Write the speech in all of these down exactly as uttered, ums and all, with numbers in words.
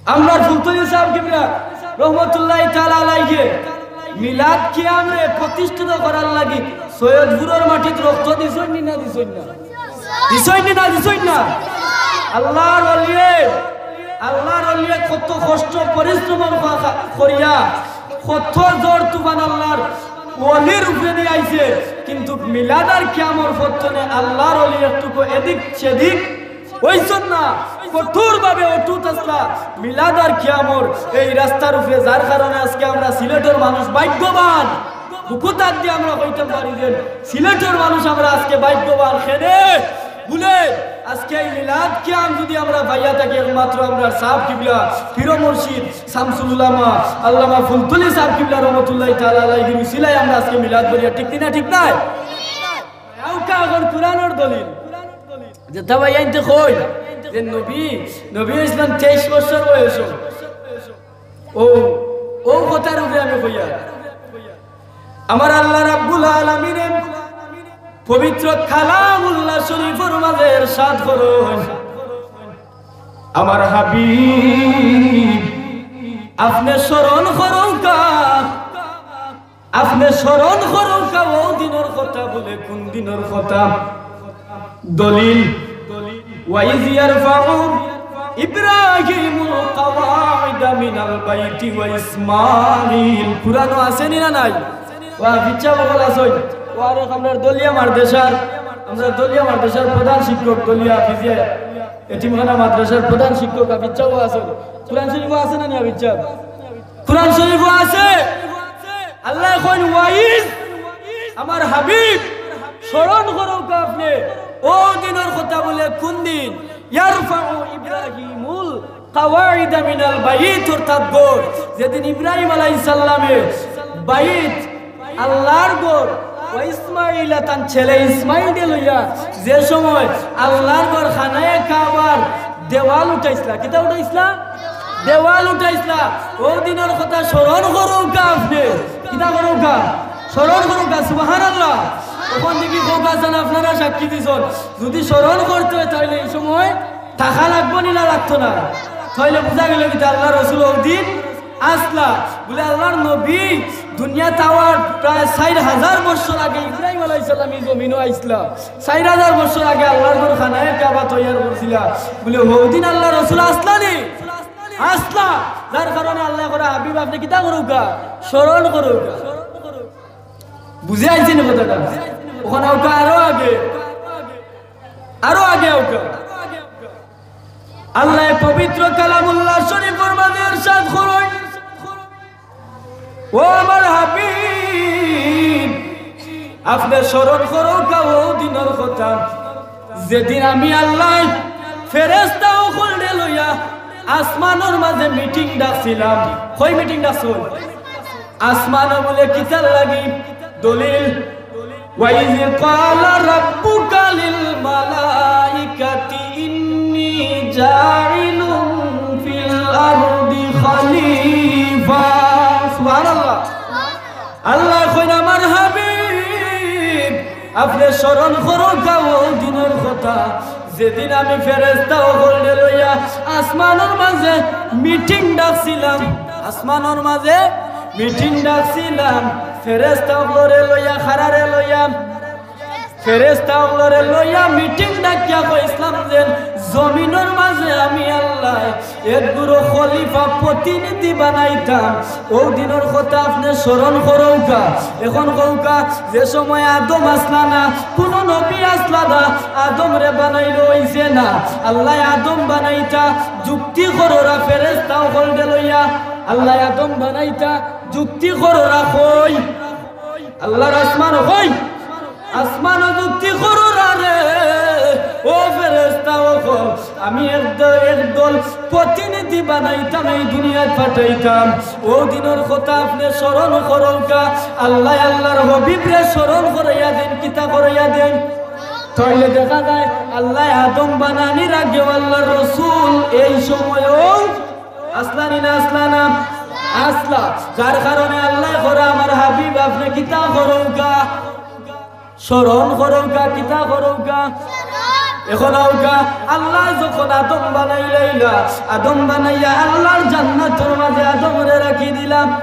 আমরার ফুলতলি সাব কিবলা রহমতুল্লাহি তাআলা আলাইহি মিলাদ কিয়ামরে প্রতিষ্ঠিত করার লাগি সৈয়দপুরর মাটিত রক্ত দিছইন নি না দিছইন না? দিছইন নি না দিছইন না? আল্লাহর ওলিয়ে, আল্লাহর ওলিয়ে কত কষ্ট পরিশ্রম করিয়া, কত ঝড় তুফান আল্লাহর ওলির উপরে দিয়া আইছে, কিন্তু মিলাদ আর কিয়ামর পথ থনে আল্লাহর ওলি একটুকু এদিক সেদিক অইছইন না, কঠোরভাবে অটুট আছলা। মিলাদ আর কিয়ামর এই রাস্তার উপরে, যার কারণে আজকে আমরা সিলেটর মানুষ ভাগ্যবান। বুকু তাত দিয়া আমরা কইতাম পারি যে সিলেটর মানুষ আমরা আজকে ভাগ্যবান। কেনে বুলে আজকে এই মিলাদ কিয়াম যদি আমরা পাইয়া থাকি, একমাত্র আমরার সাব কিবলা, পীর মুর্শিদ, শামসুল উলামা, আল্লামা ফুলতলি সাব কিবলা রহমতুল্লাহি তাআলা আলাইহির উসিলায় আমরা আজকে মিলাদ করিয়ার, ঠিক নি না? ঠিক নায়? আউক্কা অখন কুরআনর দলিল। যেতা ভাইয়াইন্তে কইন যে নবী, নবী অইছলা তেইশ বছর বয়সো। অউ, অউ কথার উপরে আমি কইয়ার। আমার আল্লাহ রাব্বুল আলামিনে পবিত্র কালামুল্লাহ শরীফর মাঝে ইরশাদ করইন, আমার হাবিব, আপনে স্মরণ করউক্কা, আপনে স্মরণ করউক্কা অউ দিনর কথা। বুলে কুন দিনর কথা? দলিল, وإذ يرفع إبراهيم القواعد من البيت وإسماعيل। কুরআনো আছে নি না নাই? ও হাফিজ সাব অকল আছইন। ও আরো আমরার দলিয়া মাদ্রাসার, আমরার দলিয়া মাদ্রাসার প্রধান শিক্ষক, দলিয়া হাফিজিয়া এতিমখানা মাদ্রাসার প্রধান শিক্ষক হাফিজ সাব আছইন। কুরআন শরীফো আছে না নি হাফিজ সাব? কুরআন শরীফো আছে। আল্লায় কইন, "ওয়াইজ, আমার হাবিব, স্মরণ করউক্কা আপনে অউ দিনর কথা।" বুলে কুন দিন? "ইয়ারফাউ ইব্রাহিমুল কাওয়াইদা মিনাল বাইত", অর্থাৎ ঘর। যেদিন ইব্রাহিম আলাইহিস সালামে বাইত, আল্লাহর ঘর, ওয়া ইসমাইলা, তান ছেলে ইসমাইলরে লইয়া, যে সময় আল্লাহর ঘর খানায়ে কাবার দেওয়াল উঠাইছলা, কিতা উঠাইছলা? দেওয়াল উঠাইছলা। অউ দিনর কথা স্মরণ করউক্কা আপনে। কিতা করউক্কা? স্মরণ করউক্কা। সুবহানাল্লাহ। অখন দেখি কউক্কা যেন আপনারা সাক্ষী দিছইন। যদি স্মরণ করতে অয়, তাইলে এই সময় থাকা লাগবো নি না লাগতো না? তাইলে বুঝা গেল কিতা, আল্লাহর রসুল অউ দিন আছলা। বুলে আল্লাহর নবী দুনিয়াত আওয়ার প্রায় চাইর হাজার বছর আগে ইব্রাহিম আলাইহিস সালাম ই জমিনো আইছলা। চাইর হাজার বছর আগে আল্লাহর ঘর খানায়ে কাবা তৈয়ার করছিলা। বুলে, অউ দিন আল্লাহর রসুল আছলা নি? আছলা। যার কারণে আল্লায় কইরা, হাবিব, আপনে কিতা করউক্কা? স্মরণ করউক্কা। বুঝি আইছে নি কথাটা? অখন আউক্কা আরো আগে, আরো আগে আউক্কা। আল্লায় পবিত্র কালামুল্লাহ শরীফর মাঝে ইরশাদ করইন, ও আমার হাবিব, আপনে স্মরণ করউক্কা অউ দিনর কথা, যেদিন আমি আল্লায় ফেরেশতা অকলরে লইয়া আসমানর মাঝে মিটিং ডাকছিলাম। কই মিটিং ডাকছইন? আসমানো বুলে কিতার লাগি? দলিল, وإذ قال ربك للملائكة إني جاعل في الأرض خليفة। সুবহানাল্লাহ। আল্লায় কইন, আমার হাবিব, আপনে স্মরণ করউক্কা অউ দিনর কথা, যেদিন আমি ফেরেশতা অকলরে লইয়া আসমানর মাঝে মিটিং ডাকছিলাম, আসমানর মাঝে মিটিং ডাকছিলাম, ফেরেশতা অকলরে লইয়া, কারারে লইয়া, ফেরেশতা অকলরে লইয়া মিটিং ডাকিয়া কইছলাম যে জমিনর মাঝে আমি আল্লায় এগু খলিফা প্রতিনিধি বানাইতাম। অউ দিনর কথা আপনে স্মরণ করউক্কা। অখন কউক্কা, যে সময় আদম আছলা না, কুনু নবী আছলা না, আদমরে বানাইলে অইছে না। আল্লায় আদম বানাইতা যুক্তি কররা ফেরেশতা অকলরে লইয়া, আল্লায় আদম বানাইতা যুক্তি কররা কই? আল্লাহর আসমান কই? আসমানো যুক্তি কররা রে, ও ফেরেশতা অকল, আমি এক দ-, এক দল প্রতিনিধি বানাইতাম, এই দুনিয়াত পাঠাইতাম। অউ দিনর কথা আপনে স্মরণ করউক্কা। আল্লায় আল্লাহর হাবিবরে স্মরণ করাইয়া দেইন, কিতা করাইয়া দেইন? তাইলে দেখা যায় আল্লায় আদম বানানির আগেও আল্লাহর রসুল এই সময়ও আছলা নি না আছলা না? আছলা। যার কারণে আল্লায় কইরা, আমার হাবিব, আপনে কিতা করউক্কা? স্মরণ করউক্কা। কিতা করউক্কা? অখন আউক্কা, আল্লায় যখন আদম বানাইলাইলা, আদম বানাইয়া আল্লাহর জান্নাতর মাঝে আদমরে রাখি দিলাম।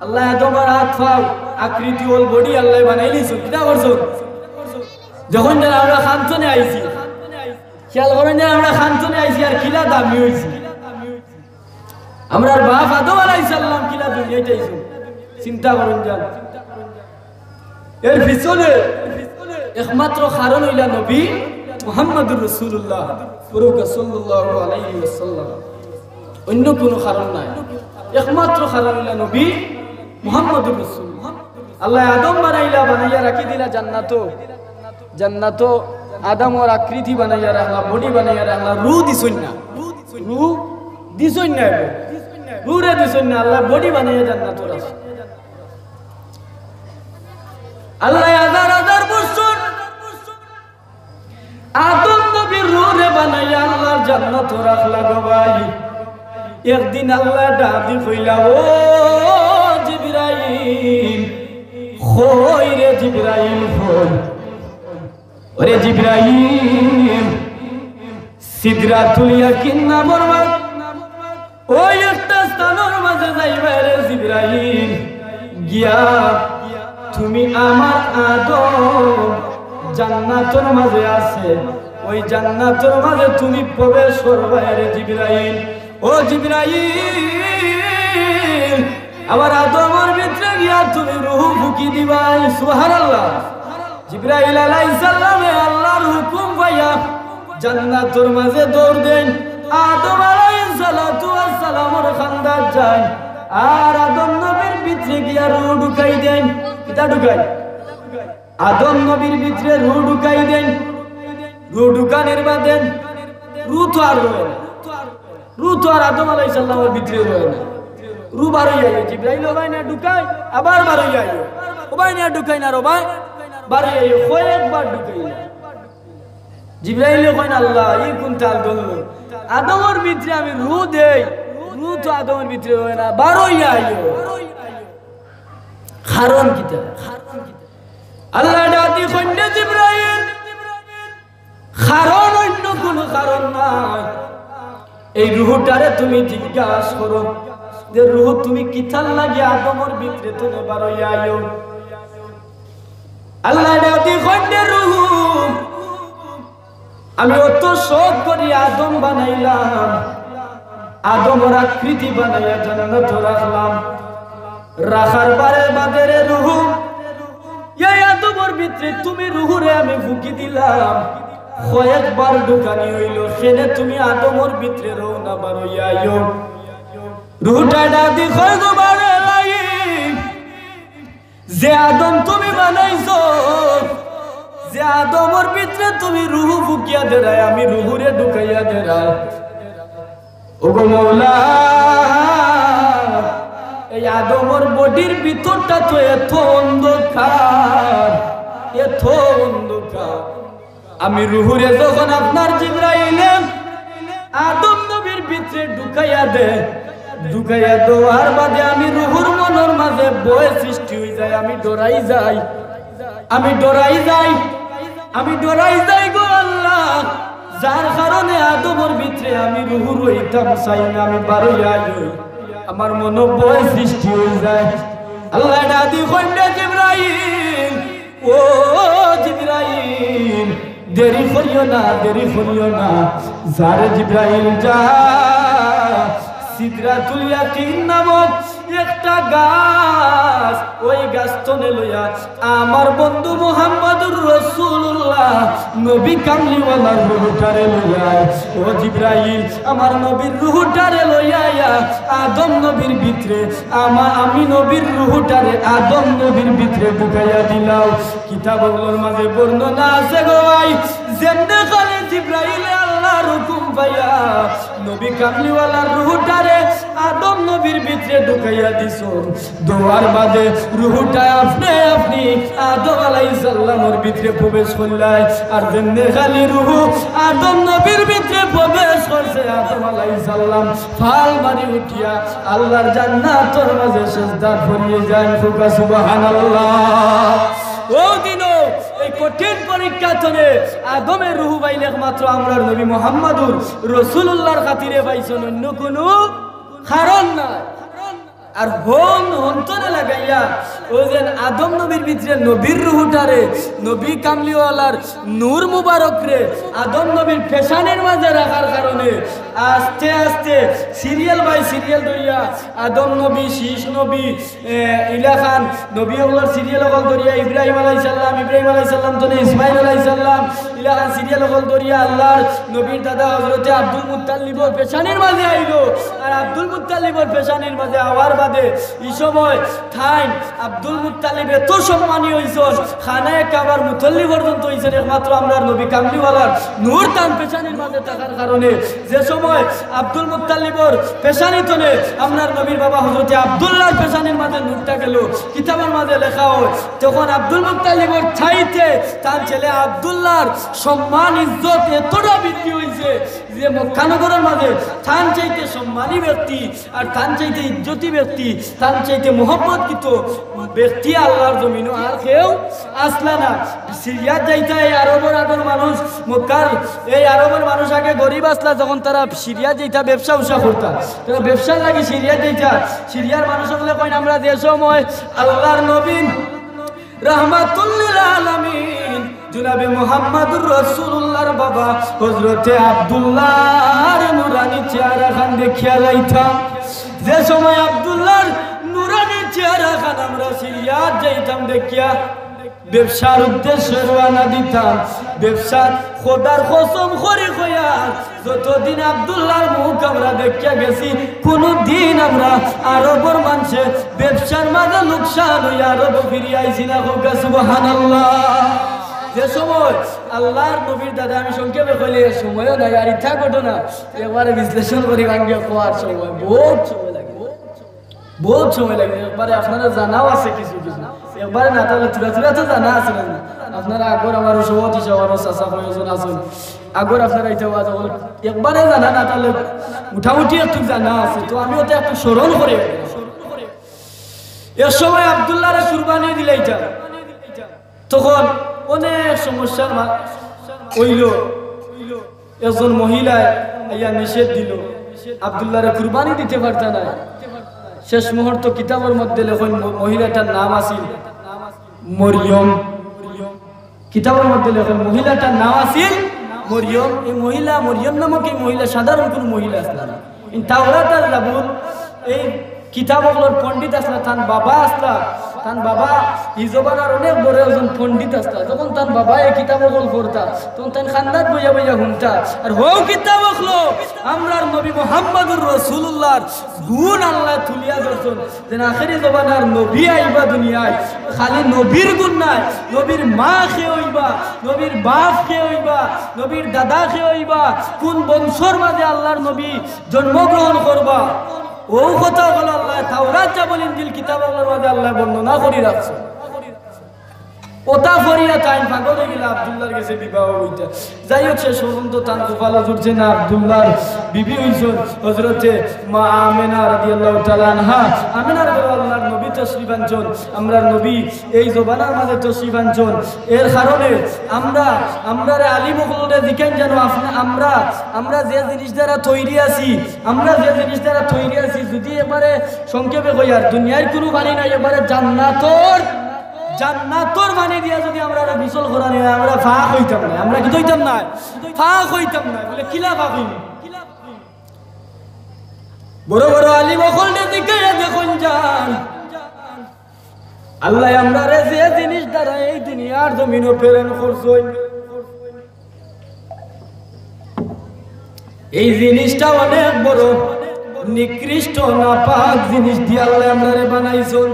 আল্লায় আদমর আত পাও, আকৃতি, অল বডি আল্লায় বানাইলিছইন। কিতা করছইন? যখন যেন আমরা খানছনে আইছি, খেয়াল করইন যেন আমরা খানছনে আইছি আর কিলা দামি অইছি। আমরার বাপ আদম আলাইহিস সালাম কিলা দুনিয়াত আইছইন, চিন্তা করইন যেন। এর পিছনে একমাত্র কারণ অইলা নবী মুহাম্মাদুর রাসূলুল্লাহ, পড়উক্কা সাল্লাল্লাহু আলাইহি ওয়াসাল্লাম। অইন্য কুনু কারণ নাই, একমাত্র কারণ অইলা নবী মুহাম্মাদুর রাসূল। আল্লায় আদম বানাইলা, বানাইয়া রাখি দিলা জান্নাতো। জান্নাতো আদমর আকৃতি বানাইয়া রাখলা, বডি বানাইয়া রাখলা, রুহ দিছইন না, রুহ দিছইন না, রুহরে দিছইন না, আল্লায় বডি বানাইয়া জান্নাতো রাখলা। আল্লায় হাজার হাজার বছর আদম নবীর রুহরে বানাইয়া আল্লার জান্নাতো রাখলা গো ভাই। একদিন আল্লায় ডাক দি কইলা, "ও জিবরাইল, কই রে জিবরাইল, কই? ওরে জিবরাইল, সিদরাতুল ইয়াকিন নামর মা-, ওই একটা স্থানর মাঝে যাইবায় রে জিবরাইল, গিয়া তুমি আমার আদম জান্নাতর মাঝে আছে, ওই জান্নাতর মাঝে তুমি প্রবেশ করবায় রে জিবরাইল। ও জিবরাইল, আমার আদমর ভিতরে গিয়া তুমি রুহ ফুকি দিবায়।" সুবহানাল্লাহ। জিবরাইল আলাইহিস সালামে আল্লার হুকুম পাইয়া জান্নাতর মাঝে দৌড় দেইন, আদম আলাইহিস সালাতু ওয়াস সালামর কান্দাত যাইন, আর আদম নবীর ভিতরে গিয়া রুহ ঢুকাই দেইন। কিতা ঢুকাই? আদম নবীর ভিতরে রুহ ঢুকাই দেইন। রুহ ঢুকানির বাদে রুহ তো আর রয় না। রুহ তো আর আদম আলাইহিস সালামর ভিতরে রয় না। রুহ বারইয়া আইও, জিবরাইল ওবায় নিয়া ঢুকাই, আবার বারইয়া আইও। ওবায় নিয়া ঢুকাই না, ওবায় বারইয়া আইও, কয়েকবার ঢুকাই না। জিবরাইলে কইন, "আল্লাহ, ই কুন তাল ধরলো? আদমর ভিতরে আমি রুহ দেই, রুহ তো আদমর ভিতরে রয় না, বারইয়া আইও।" কারণ কিতা? আল্লায় ডাক দি কইন, "জিবরাইল, কারণ অইন্য কুনু কারণ নাই। এই রুহটারে তুমি জিজ্ঞাস করো যে, রুহ, তুমি কিতার লাগি আদমর ভিতরে থনে বারইয়া আইও?" আল্লায় ডাক দি কইন, "রুহ, আমি অত শখ করি আদম বানাইলাম, আদমর আকৃতি বানাইয়া জান্নাতো রাখলাম, রাখার বারে বাদে রে রুহ, এই আদমর ভিতরে তুমি রুহরে আমি ফুকি দিলাম, কয়েকবার ঢুকানি অইলো, কেনে তুমি আদমর ভিতরে রও না, বারইয়া আইও।" রুহটায় ডাক দি কয়, "গো বারে ভাই, যে আদম তুমি বানাইছো, যে আদমর ভিতরে তুমি রুহ ফুকিয়া দেরায়, আমি রুহরে ঢুকাইয়া দেরায়। ওগো মওলা, এই আদমর বডির ভিতরটা তো এত অন্ধকার, এত অন্ধকার। আমি রুহরে যখন আপনার জিবরাইলে আদম নবীর ভিতরে ঢুকাইয়া দে, ঢুকাইয়া দেওয়ার বাদে আমি রুহুর মনর মাঝে ভয় সৃষ্টি অই যায়, আমি ডরাই যাই, আমি ডরাই যাই, আমি ডরাই যাই গো আল্লাহ, যার কারণে আদমর ভিতরে আমি রুহু রইতাম চাই না, আমি বারইয়া আই, আমার মনো ভয় সৃষ্টি অই যায়।" আল্লায় ডাক দি কইন, "জিবরাইল, ও জিবরাইল, দেরি করিও না, দেরি করিও না, যা রে জিবরাইল যা, সিদরাতুল ইয়াকিন নামক একটা গাছ, ওই গাছ থনে লইয়া আমার বন্ধু মুহাম্মদুর রাসূলুল্লাহ নবী কামলিওয়ালার রুহুটারে লইয়া আয়। ও জিবরাইল, আমার নবীর রুহুটারে লইয়া আইয়া আদম নবীর ভিতরে, আমা-, আমি নবীর রুহুটারে আদম নবীর ভিতরে ঢুকাইয়া দিলাও।" কিতাব অগুলোর মাঝে বর্ণনা আছে গো ভাই, যেমনে খালি জিবরাইলে আল্লাহর হুকুম পাইয়া নবী কামলিওয়ালার রুহুটারে আদম নবীর ভিতরে ঢুকাইয়া দিছইন, দেওয়ার বাদে রুহুটা আপনে আপনি আদম আলাইহিস সালামর ভিতরে প্রবেশ করলায়। আর যেমনে খালি রুহু আদম নবীর ভিতরে প্রবেশ করছে, আদম আলাইহিস সালাম ফাল মারি উঠিয়া আল্লাহর জান্নাতর মাঝে সেজদাত পড়িয়া যাইন। কউক্কা সুবহানাল্লাহ। অউ দিনও এই কঠিন পরীক্ষা থনে আদমে রুহু পাইলে একমাত্র আমরার নবী মুহাম্মাদুর রাসূলুল্লাহর খাতিরে পাইছইন, অইন্য কুনু কারণ নাই। আর হন হন্তনে লাগাইয়া, অউ যেন আদম নবীর ভিতরে নবীর রুহুটারে, নবী কামলিওয়ালার নূর মুবারকরে আদম নবীর পেশানির মাঝে রাখার কারণে আস্তে আস্তে serial by serial ধরিয়া আদম নবী, শীষ নবী, এ, ইলাখান নবী অকলর serial অকল ধরিয়া ইব্রাহিম আলাইহিস সালাম, ইব্রাহিম আলাইহিস সালাম তনে ইসমাইল আলাইহিস সালাম, ইলাখান serial অকল ধরিয়া আল্লাহর নবীর দাদা হযরতে আব্দুল মুত্তালিবর পেশানির মাঝে আইলো। আর আব্দুল মুত্তালিবর পেশানির মাঝে আওয়ার বাদে ই সময় তাইন আব্দুল মুত্তালিব এত সম্মানী অইছইন, খানায়ে কাবার মুতল্লি পর্যন্ত অইছইন একমাত্র আমরার নবী কামলিওয়ালার নূর তান পেশানির মাঝে থাকার কারণে। যে সময় আব্দুল মুত্তালিবর পেশানি তনে আমরার নবীর বাবা হযরতে আব্দুল্লাহর পেশানির মাঝে নূরটা গেলো, কিতাবর মাঝে লেখা অয়, তখন আব্দুল মুত্তালিবর চাইতে তান ছেলে আব্দুল্লাহর সম্মান ইজ্জত এতটা বৃদ্ধি অইছে যে মক্কানগরর মাঝে তান চাইতে সম্মানী ব্যক্তি আর তান চাইতে ইজ্জতি ব্যক্তি, তান চাইতে মহব্বতকৃত ব্যক্তি আল্লাহর জমিনো আর কেউ আছলা না। সিরিয়াত যাইতা এই আরবর আগর মানুষ, মক্কার এই আরবর মানুষ আগে গরিব আছলা, যখন তারা সিরিয়াত যাইতা ব্যবসা উসা করতা, তারা ব্যবসার লাগি সিরিয়াত যাইতা। সিরিয়ার মানুষ অকলে কইন, আমরা যে সময় আল্লাহর নবী রাহমাতুল্লিল আলামিন জনাবে মুহাম্মাদুর রাসূলুল্লাহর বাবা হযরতে আব্দুল্লাহর নুরানি চেহারাখান দেখিয়া যাইতাম, যে সময় আব্দুল্লাহর নুরানি চেহারাখান আমরা সিরিয়াত যাইতাম দেখিয়া ব্যবসার উদ্দেশ্যে রওয়ানা দিতাম। ব্যবসার খোদার কসম করি কইয়ার, যতদিন আব্দুল্লাহর মুখ আমরা দেখিয়া গেছি, কুনুদিন আমরা আরবর মানষে ব্যবসার মাঝে লোকসান অইয়া আরবো ফিরিয়া আইছি না। কউক্কা সুবহানাল্লাহ। যে সময় আল্লাহর নবীর দাদা, আমি সংক্ষেপে কইলে এর সময়ও নাই, আর ইতা ঘটনা একবারে বিশ্লেষণ করি ভাঙ্গিয়া কওয়ার সময় বহুত সময় লাগে। বহুত সময় লাগে, একবারে আপনারা জানাও আছে কিছু কিছু, একবারে না তাইলে থুড়া থুড়া তো জানা আছে না? আপনারা আগর আমার সভাপতি সাহেব, আমার চাচা কয়েকজন আছইন, আগর আপনারা ইতা ওয়াজ অকল একবারে জানা না তাইলে মোটামুটি একটু জানা আছে, তো আমিও তো একটু স্মরণ করি। এক সময় আব্দুল্লাহরে কুরবানি দিলাইতা, তখন অনেক সমস্যার মা-, অইলো। একজন মহিলায় আইয়া নিষেধ দিলো, আব্দুল্লাহরে কুরবানি দিতে পারতা নায়। শেষ মুহূর্ত কিতাবর মধ্যে লেখইন, ম-, মহিলাটার নাম আছিল মরিয়ম। কিতাবর মধ্যে লেখইন মহিলাটার নাম আছিল মরিয়ম। এই মহিলা, মরিয়ম নামক এই মহিলা সাধারণ কুনু মহিলা আছলা না। ইন তাওরাত আর জাবুর এই কিতাব অকলর পণ্ডিত আছলা, তান বাবা আছলা, তান বাবা ই জমানার অনেক বড় একজন পণ্ডিত আছলা। যখন তান বাবা এই কিতাব অকল পড়তা, তখন তান কান্দাত বইয়া বইয়া হুনতা। আর হউ কিতাব অকলো আমরার নবী মুহাম্মাদুর রাসূলুল্লাহর গুণ আল্লায় তুলিয়া ধরছইন, যেন আখেরি জমানার নবী আইবা দুনিয়াত, খালি নবীর গুণ নায়, নবীর মা কে অইবা, নবীর বাপ কে অইবা, নবীর দাদা কে অইবা, কুন বংশর মাঝে আল্লাহর নবী জন্মগ্রহণ করবা। অউ কথা অকল আল্লায় তাওরাত, জাবুর, ইনজিল কিতাব অকলর মাঝে আল্লায় বর্ণনা করি রাখছইন। অতা পড়িয়া তাইন পাগল অইগেলা আব্দুল্লাহর গেছে বিবাহ অইতা। যাই হোক, শেষ পর্যন্ত তান কপালো জুটছে না, আব্দুল্লাহর বিবি অইছইন হযরতে মা আমেনা রাদিয়াল্লাহু তাআলা আনহা। আমেনার ঘরো আল্লাহর নবী তশরিফ আনছইন, আমরার নবী এই জমানার মাঝে তশরিফ আনছইন। এর কারণে আমরা, আমরারে আলিম অকলরে জিকাইন যেন আপনা-, আমরা, আমরা যে জিনিস দ্বারা তৈরি আছি, আমরা যে জিনিস দ্বারা তৈরি আছি, যুদি একবারে সংক্ষেপে কইয়ার, দুনিয়ার কুনু পানি নাই, একবারে জান্নাতর, জান্নাতর পানি দিয়া যুদি আমরারে গোসল করানি অয়, আমরা পাক অইতাম নায়। আমরা কিতা অইতাম নায়? পাক অইতাম নায়। বলে, কিলা পাক অইমু? বড় বড় আলিম অকলরে জিকাইয়া দেখইন যান, আল্লায় আমরারে যে জিনিস দ্বারা এই দুনিয়ার জমিনো প্রেরণ করছইন, এই জিনিসটা অনেক বড় নিকৃষ্ট নাপাক জিনিস দিয়া আল্লায় আমরারে বানাইছইন।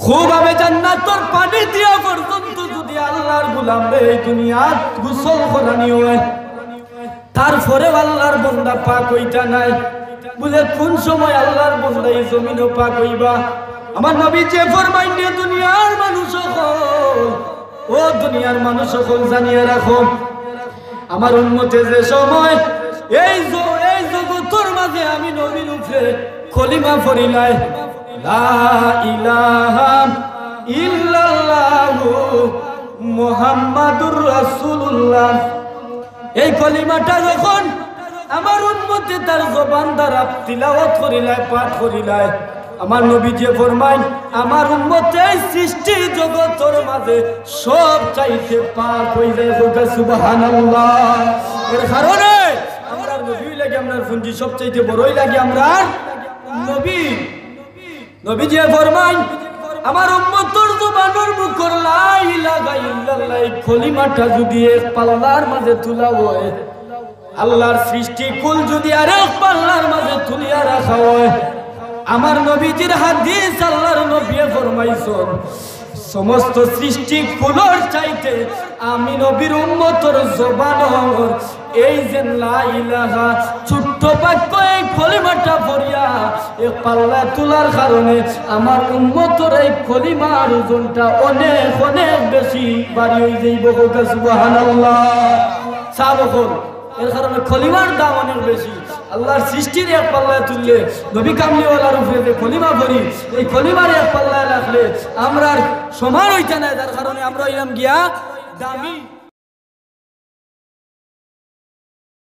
খুব আবে জান্নাতর পানি দিয়া পর্যন্ত যুদি আল্লাহর গোলামরে এই দুনিয়াত গোসল করানি অয়, তারপরেও আল্লাহর বন্দা পাক অইতা নায়। বুলে, কুন সময় আল্লাহর বন্দা ই জমিনো পাক অইবা? আমার নবীজিয়ে ফরমাইন, দুনিয়ার মানুষ অকল, ও দুনিয়ার মানুষ অকল, জানিয়া রাখো, আমার উম্মতে যে সময় এই জ-, এই জগতর মাঝে আমি নবীর উপরে কলিমা পড়িলাই, লা ইলাহা ইল্লাল্লাহু মুহাম্মাদুর রাসূলুল্লাহ, এই কলিমাটা যখন আমার উম্মতে তার জবান দ্বারা তিলাওয়াত করিলায়, পাঠ করিলায়। আমার নবীজি ফরমাইন, আমার উম্মতে এই সৃষ্টি জগতর মাঝে সব চাইতে পাক অই যায়। কউক্কা সুবহানাল্লাহ। এর কারণে আমরার নবী অইলা গি আমরার পুঞ্জি, সব চাইতে বড় অইলা গি আমরার নবী। নবীজি ফরমাইন, আমার উম্মতর জবানর মুখর লা ইলাহা ইল্লাল্লাহ এই কলিমাটা যুদি এক পাল্লার মাঝে তুলা অয়, আল্লার সৃষ্টিকুল যুদি আরেক পাল্লার মাঝে তুলিয়া রাখা অয়, আমার নবীজির হাদিস, আল্লার নবীয়ে ফরমাইছইন, সমস্ত সৃষ্টিকুলর চাইতে আমি নবীর উম্মতর জবানর এই যে লা ইলাহা, ছোট্ট বাক্য এই কলিমাটা পড়িয়া এক পাল্লায় তুলার কারণে আমার উম্মতর এই কলিমার ওজনটা অনেক, অনেক বেশি ভারী অই যাইবো। কউক্কা সুবহানাল্লাহ। সাব অকল, এর কারণে কলিমার দাম অনেক বেশি। আল্লার সৃষ্টিরে এক পাল্লায় তুললে, নবী কামলিওয়ালার উপরে যে কলিমা পড়ি, এই কলিমারে এক পাল্লায় রাখলে আমরার সমান অইতা নায়, যার কারণে আমরা অইলাম গিয়া দামি।